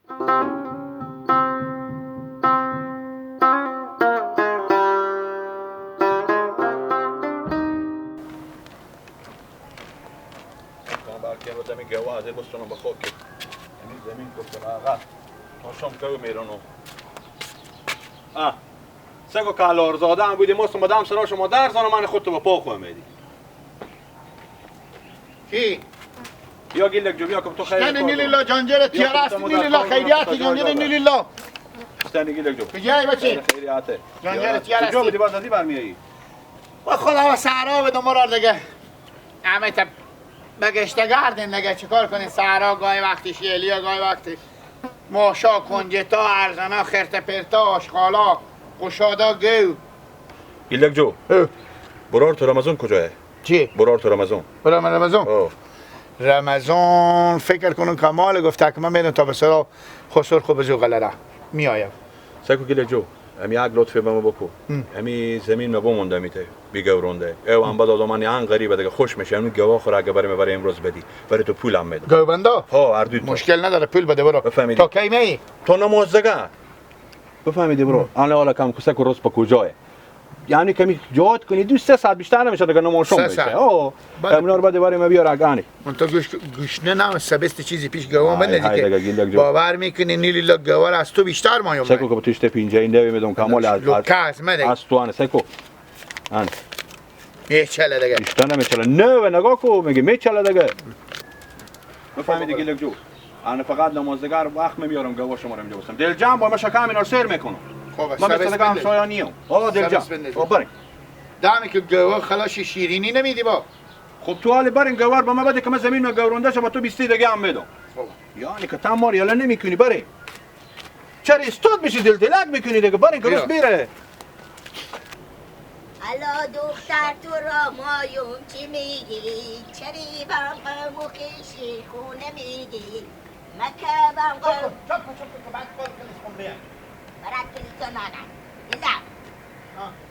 سگو کالارزاده هم بودی ماستم با دم سرا شما در زن و من خودتو با پا خواهم میدی. کی؟ یا گیلک جو بیا که تو خیر نه نیلیلا جانجر تیار است نیلیلا خیریات جانجر نیلیلا استنی گیلک جو کجایی بچه؟ خیریاته جانجر تیار است کجا بودی باز ازی برمیایی؟ با خدا و سهرا بدم مرا دیگه همه تا بگشته گردین دیگه چیکار کنین سهرا گاهی وقتی شیلیا گاهی وقتی ماشا کنجتا ارزنا خرت پرتا آشغالا قشادا گو گیلک جو برار تو رمضان کجاه؟ چی؟ برار تو رمضان برار رمضان؟ رمضان فکر کنم کمال گفته که من میرم تا بسرا خسر خوب زو غلره میایم سکو گیلک جو امی یک لطفی به ما بکو امی زمین ما بمونده میته بیگورونده او هم بعد آدم ان غریبه دیگه خوش میشه اون گوا خور اگه برای برای امروز بدی برای تو پول هم میدم گوبندا ها اردو مشکل نداره پول بده برو تا کی می تا نماز دیگه بفهمیدی برو الان حالا کم کوسک روز با کجاه یعنی کمی جهاد کنی دو سه ساعت بیشتر نمیشه دیگه نماشون میشه اوه امنا رو بده برای ما بیار اگانی من تو گوش گوشنه نم سبست چیزی پیش گوام بندازی که باور میکنی نیلیلا گوار از تو بیشتر مایم سکو که توش پینجه نوی میدم کمال از از تو ان سکو ان میچله دیگه بیشتر نمیچله نه نگاه کو میگه میچله دیگه بفهمیدی گیلک جو انا فقط نمازدگر وقت میارم گوا شما رو اینجا بسم دل جمع با ما شکم اینا سر میکنم خوبه ما مثل هم سایانیم آه دل جمع خب بریم دمی که گوار خلاص شیرینی نمیدی با خب تو حال بریم گوار با ما بده که من زمین ما گورونده شم تو 20 دیگه هم میدم خب یعنی که تمار یالا نمیکنی بریم چرا استاد میشی دل دلک میکنی دیگه بریم که روز میره الا دختر تو را مایون چی میگی چری برقم و خیشی خونه میگی مکبم قم چاکو چاکو که بعد کار کنیش کن بیان برات کلیسا نادن ایلا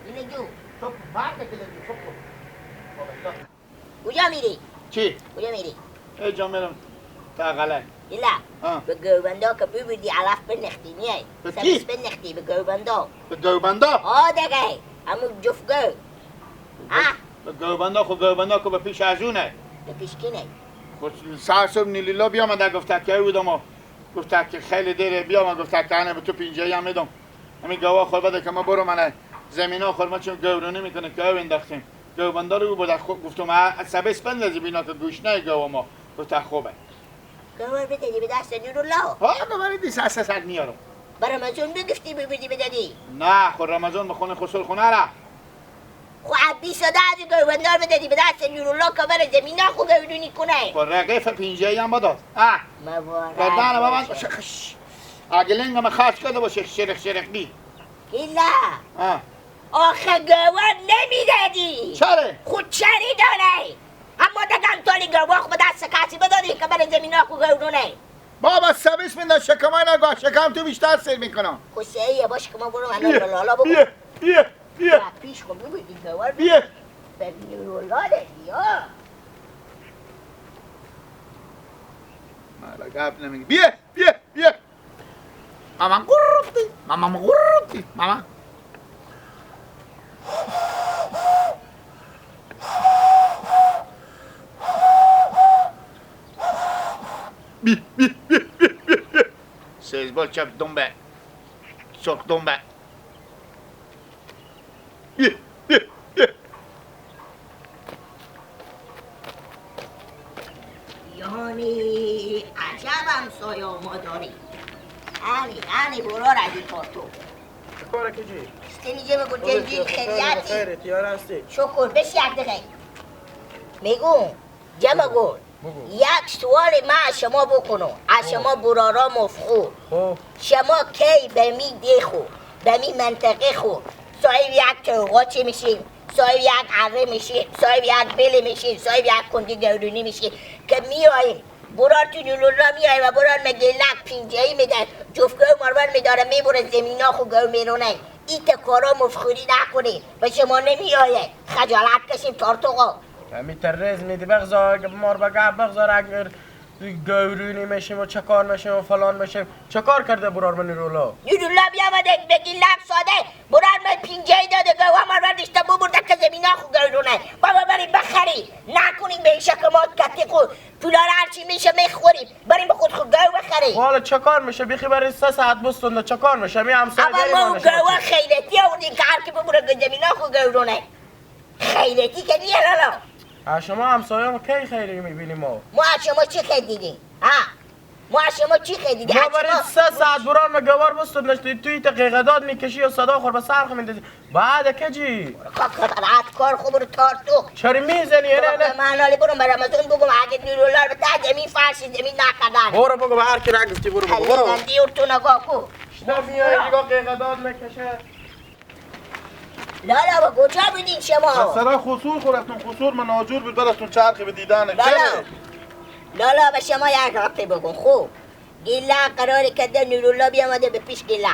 اینه جو چاکو مرد کلیسا چاکو کجا میری؟ چی؟ کجا میری؟ ای جا میرم تا غله ایلا به گوبندا که ببردی علف بنختی میای سبز بنختی به گوبندا به گوبندا؟ آه دیگه همون جفگو ها به گوبندا خب گوبندا که به پیش از اونه به پیش کینه؟ خب سر صبح نیلیلا بیامده گفته که بودم گفته که خیلی دیره بیام گفته که انه به تو پینجایی هم میدم همین گوا خور بده که ما برو منه زمین ها خور ما چون گورونی میکنه که او انداختیم گوبندا رو بوده گفتم سبس بندازی بینا که گوش نه گوا ما گفته خوبه گوار بدهی به دست نورالله ها گوار دیس اساس میارم برای رمضان بگفتی ببردی بدادی نه خب رمضان بخونه خسر خونه را خب عبی ساده از گوبندار بدادی به دست نورالله که برای زمین ها خو گورونی کنه خب رقیف پینجایی هم بداد اه مبارک بردن بابا شخش اگه لنگم خرج کرده باشه شرخ شرخ بی ایلا آخه گوار نمیدادی چرا؟ خود چری داره اما دگم تالی گوار خو به دست کسی بدادی که برای زمین ها خو گورونه بابا سبس مینداز شکمای نگاه شکم تو بیشتر سیر میکنم خوشه باش که ما برو الان لالا بگو بیه بیه بیه پیش خب ببینی گوار بیه به نورالله دادی ها مالا گپ نمیگی بیه بیه بیه ماما قرطی ماما قرطی ماما بی بی بی بی بی سیزبال چپ دنبه سرخ دنبه بی بی بی یعنی عجبم سایه ما داری انی انی برو ردی پارتو کاره که جی؟ استنی بگو جنجیل خیریتی خیرت یار هستی شکر بش یک دقیقه میگم جمع گل یک سوال من از شما بکنم از شما برارا مفخور شما کی به می ده خو به می منطقه خو صاحب یک توقاچه میشین صاحب یک عره میشین صاحب یک بله میشین صاحب یک کندی گردونی میشین که میاییم برار تو نولولا میاییم و برار میگه لک پینجهی میده جفگاه مارور میداره میبره زمینا خو گو میرونه ایت کارا مفخوری نکنی و شما نمیایه خجالت کشیم تارتوقا همین ترز میدی بغزار مار بگه بغزار اگر گورونی میشیم و چه کار میشیم و فلان میشیم. چه کار کرده برار من نورالله؟ نورالله بیامده بگی لب ساده برار من پینجه داده گوه ما را داشته ببرده که زمینا خو گورونه. بابا بریم بخری نکنیم به این شکل ما کتی خو پولا را هرچی میشه میخوریم بریم به خود خود گوه بخری. حالا چه کار میشه؟ بیخی برای 3 ساعت بستونده چه کار میشه؟ می همسایه داریم اما ما گوه خیرتی آوردیم که هر کی ببره زمینا خو گورونه. خیرتی که نیه لالا. شما همسایه ما کی خیری میبینیم ما؟ ما از شما چی خیر دیدیم؟ ها؟ ما از شما چی خیر دیدیم؟ ما برای 3 ساعت بران ما گوار بستون نشتی توی دقیقه داد میکشی و صدا خور به سرخ میندازی. بعد کجی؟ کاکا کار خوب رو تار تو چرا میزنی؟ نه من حالی برم به رمضان بگم اگه نورالله به ته زمین فرش زمین نکردن. برو بگو به هر کی نگفتی برو بگو برو. دیور تو نگاه کو. نه میای نگاه دقیقه داد میکشه. لالا با کجا بودین شما؟ سرا خسور خورفتون خسور من ناجور بود براتون چرخی به دیدن. لالا لالا به شما یک گپی بگم. خوب گیله قرار کرده نورالله بیامده به پیش گیله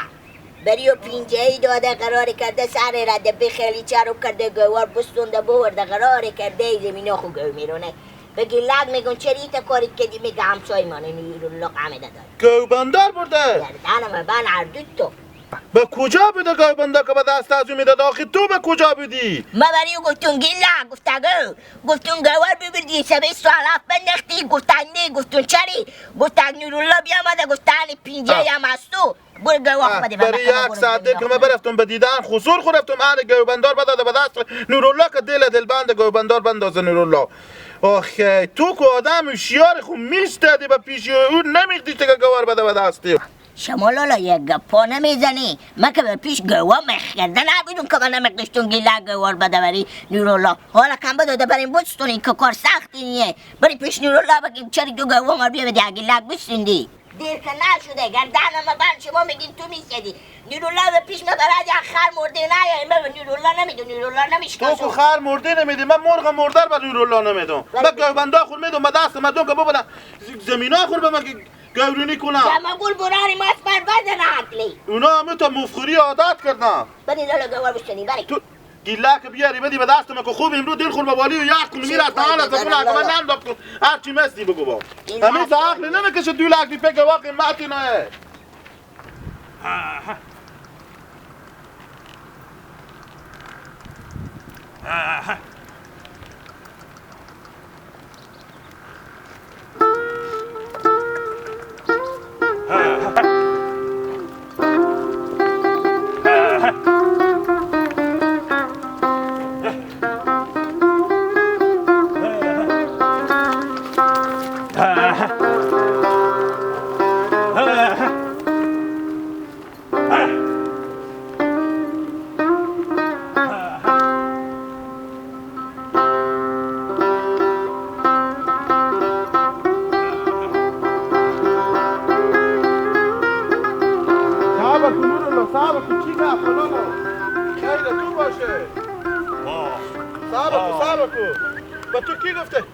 بری و پینجهی داده قرار کرده سر رده به خیلی چرب کرده گوار بستونده بورده قرار کرده زمینا خو گو میرونه. به گیلک میگن چرا ایتا کاری کردی؟ میگه همسای منه نورالله قمه داده گوبندار برده گردنم بن اردود تو. به کجا بوده گایبنده که به دست از او میداد؟ آخه تو به کجا بودی؟ ما برای او گفتون گیله گفتگو گفتون گوار ببردی سبه سوالف بندختی گفتن نه گفتون چری گفتن نورالله بیامده گفتن پینجه هم از تو برو گوار بده. برای 1 ساعت که ما برفتم به دیدن خسور خورفتم اهل گوبندار بداده به دست نورالله که دل دلبند گوبندار بندازه نورالله. آخه تو که آدم هوشیار خو میستادی به پیش او نمیخدی که گوار بده به دستی. شما لالا یک گپا نمیزنی. من که به پیش گوه مخ کرده نبودم که من نمیقشتون گیله گوار بده بری نورالله. حالا کم بداده بریم بستونین که کار سختی نیه. بری پیش نورالله بگیم چرا تو گوه ما بیا بده گیله بستوندی. دیر که نشده گردن ما بند شما میگین تو میسیدی. نورالله به پیش من برد یک خر مرده نه من نورالله نمیدم نورالله نمیشکاسم. تو که خر مرده نمیدی من مرغ مردر به نورالله نمیدم. من گوبنده خور میدم به دست مردم که ببرن زمینا خور به من گورونی کنم. جمع گل براری ماست بر وزن عقلی. اونا همه تا مفخوری عادت کردن. بری لالا گوار بشتنی بری. تو گیله که بیاری بدی به دست من که خوب امروز دل خور موالی و یک کنم میره تا حالا زبون اگه من ننداخت کن هر چی مستی بگو با. همین تا عقل نمیکشه دو لک پک واقع ماتی نه.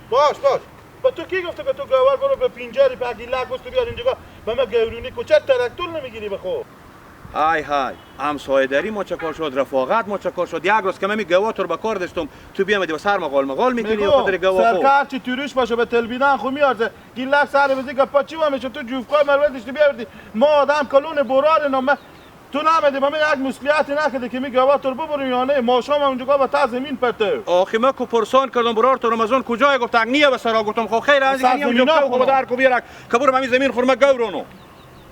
باش با تو کی گفته که تو گوار برو به پینجری به گیله گوست بیار اینجا به ما گورونی کوچه تراکتور نمیگیری بخو. های های همسایه داری ما چه کار شد رفاقت ما چه کار شد. یک روز که من گوار تو رو به کار داشتم تو بیامدی به سر مقال مقال میکنی و خاطر گوار خو سرکار چی توریش باشه به تلبیدن خو میارزه گیله سر بزی گپا چی میشه تو جوفقای مرور داشتی بیاوردی ما آدم کلون برار نام تو نمیدی به من یک مسئولیت نکردی که می گوار تو رو ببرم یا نه ماشام اونجا به تا زمین پرته. آخه ما کو پرسان کردم برار تو رمضان کجای گفت نیه به سرا گفتم خب خیر از این اونجا کو در کو بیارک که برم همین زمین خورم گورونو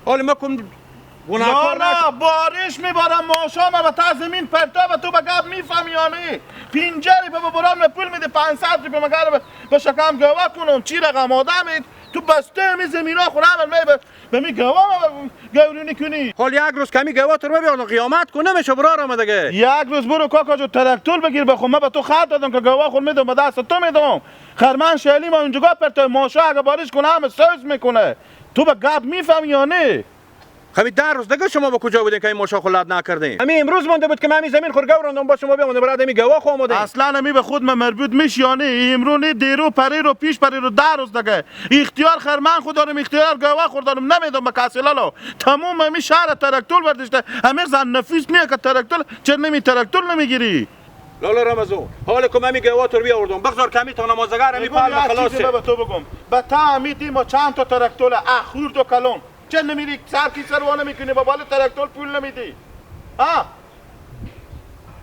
حالا ما کن گناهکار نه بارش میبارم ماشام به تا زمین پرته و تو به گپ میفهمی یا نه پینجری به برام پول میده 500 روپیه مگر به شکم گوه کنم چی رقم آدمید تو بسته می زمینا خورم می به می گوه گورونی کنی. حال یک روز کمی گوه تو رو بیار قیامت کنه میشه برار آمده دیگه. یک روز برو کاکا جو تراکتور بگیر بخو من به تو خط دادم که گوه خور میدم به دست تو میدم خرمن شعلی ما اونجا پرته ماشا اگه بارش کنه همه سوز میکنه. تو به گپ میفهمی یا نه؟ خب 10 روز دیگه شما با کجا بودین که این ماشا خلات نکردین؟ همین امروز مونده بود که من همین زمین خور گوراندم با شما بیامدم برای همین گوا خو آمده. اصلا همی به خود من مربوط میشی یا نه؟ امروز نه دیرو پری رو پیش پری رو 10 روز دیگه اختیار خرمن خود دارم اختیار گوا خور دارم نمیدم به کسی لالا. تمام همین شهر تراکتور برداشته همین زن نفیس نیه که تراکتور چرا نمی تراکتور نمیگیری؟ لالا رمضان حالا که من میگه تو بیاوردم بگذار کمی تا نمازگر می پال خلاصه. به تو بگم به تا میدی ما چند تا تراکتور اخور دو کلون چه نمیری سر کی سروانه میکنی با بال تراکتور پول نمیدی ها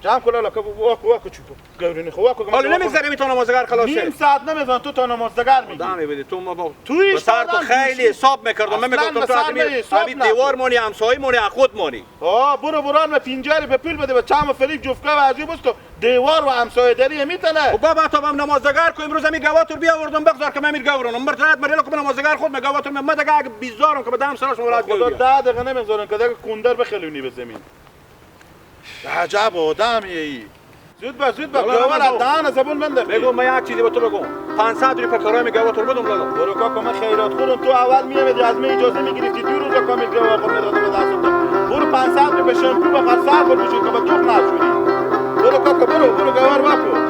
جمع کن لالا که واکو واکو چی گورینی خو واکو حالا نمیذاری می تا نمازگر خلاصه نیم ساعت نمیذارم تو تا نمازگر میگی دم بدی تو ما با تو سر تو خیلی حساب میکردم من میگفتم تو همین دیوار مانی همسایه مانی خود مانی آ برو بران و پینجری به پول بده به چم فریب جفکه و عجیب است تو دیوار و همسایه داری میتونه و بابا تا بم نمازگر کو امروز می گواتور بیاوردم بگذار که من میر گورونم مرتد مریل کو نمازگر خود می گواتور من دیگه اگه بیزارم که بدم سرش ولاد خدا 10 دقیقه نمیذارن که دیگه کندر بخلونی به زمین. عجب آدمیه ای. زود با زود با گوار دهن زبون بنده. بگو من یک چیزی به تو بگم 500 روپیه کرایه می گواتور بدم لالا. برو کاکا من خیرات خورم تو اول میامدی از من اجازه میگرفتی دو روز کامل گوار خور میدادم به دست تو. برو 500 روپیه شامپو بخر سر خور بشین که به تخم نشوری. برو کاکا برو برو گوار واکو.